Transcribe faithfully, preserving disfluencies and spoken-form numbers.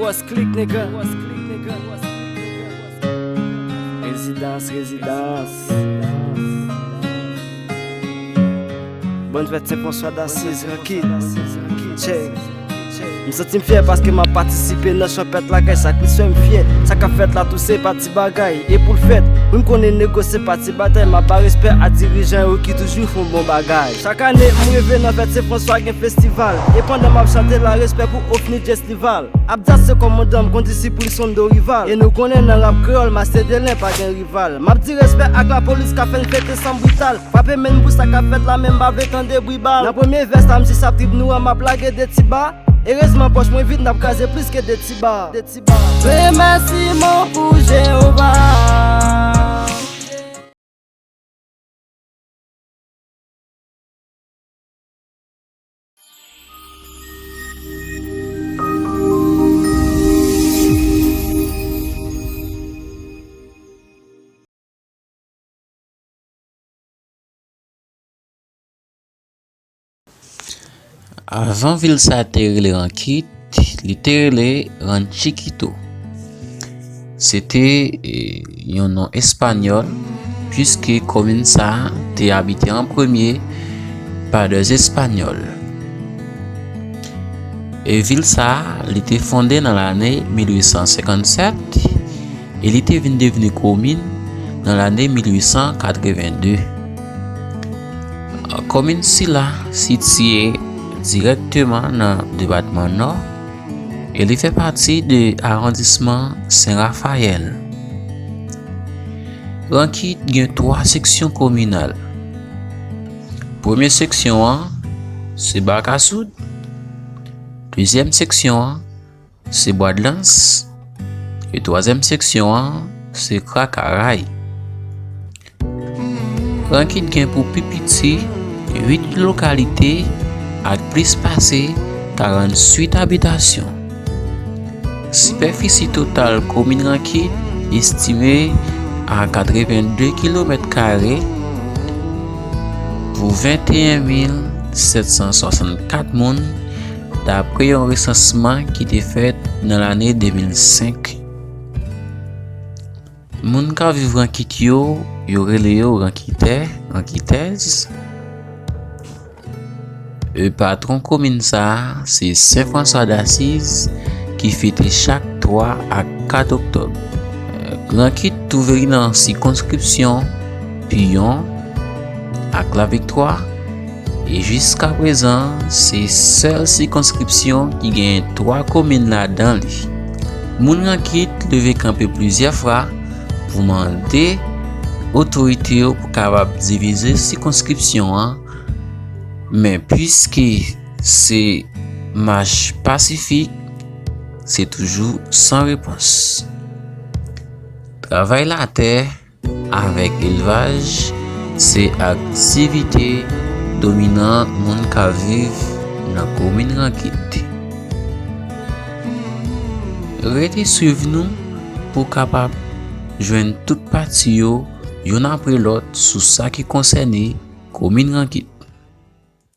What's click, nigga? Rezidans, rezidans. Bonne fête Saint François d'Assise, Rankid. Check. M santi m fyè paske m ap patisipe nan chanpèt lakay, sa k plis fè m fyè. Sa k ap fèt la tou se pa ti bagay, e pou l fèt. Wi, m konnen nego se pa ti batay, m ap ba respè a dirijan yo ki toujou fè yon bon bagay. Chak ane, m reve nan fèt Saint François gen festival, e pandan m ap chante la, respè pou Ofni Jestival. Abdias se kòmandan m, kondisip Wilson Dorival. E nou konnen nan rap kreyòl, Master Delen pa gen rival. M ap di respè ak lapolis k ap fè n fete san brital. Frape men m pou sa k ap fèt la, men m pa vle tande bri bal. Nan premye vès la, m sisap trip nou an, m ap lage de ti ba. Erezman, pòch mwen vid, n ap kraze plis ke de ti ba. De ti ba. Remèsiman pou Jewova. Avan vil sa te rele Rankid, li te rele Ranchikito. Se te, e, yon non espanyòl, piske komin sa a te abite an premye pa dè Espanyòl. E vil sa a, li te fonde nan lane mil uit san senkann sèt, e li te vin devni komin nan lane mil uit san katreven de. Komin sila sitiye dirèkteman nan depatman Nò e li fè pati de awondisman Sen Rafayèl. Rankid gen twa seksyon kominal. Premye seksyon an se Bakasoud, dezyèm seksyon an se Bwadlans, e twazyèm seksyon an se Krakaray. Rankid gen pou pi piti uit lokalite ak plis pase karanntuit abitasyon. Sipèfisi total komin Rankid estime a katreven de kilomèt kare pou venteyen mil sèt san swasannkat moun, dapre yon resansman ki te fèt nan lane de mil senk. Moun k ap viv Rankid yo, yo rele yo Rankitè, Rankitèz. E patwon komin sa a, se Sen Franswa Dasiz, ki fete chak twa ak kat oktòb. Rankid twouve li nan sikonskripsyon Piyon ak Laviktwa, e jiskaprezan, se sèl sikonskripsyon ki gen twa komin ladan li. Moun Rankid leve kanpe plizyè fwa pou mande otorite yo pou kapab divize sikonskripsyon an, men piske se mach pasifik, se toujou san repons. Travay latè avèk elvaj se aktivite dominan moun k ap viv nan komin Rankid. Rete swiv nou pou w kapab jwenn tout pati yo youn apre lòt sou sa ki konsène komin Rankid.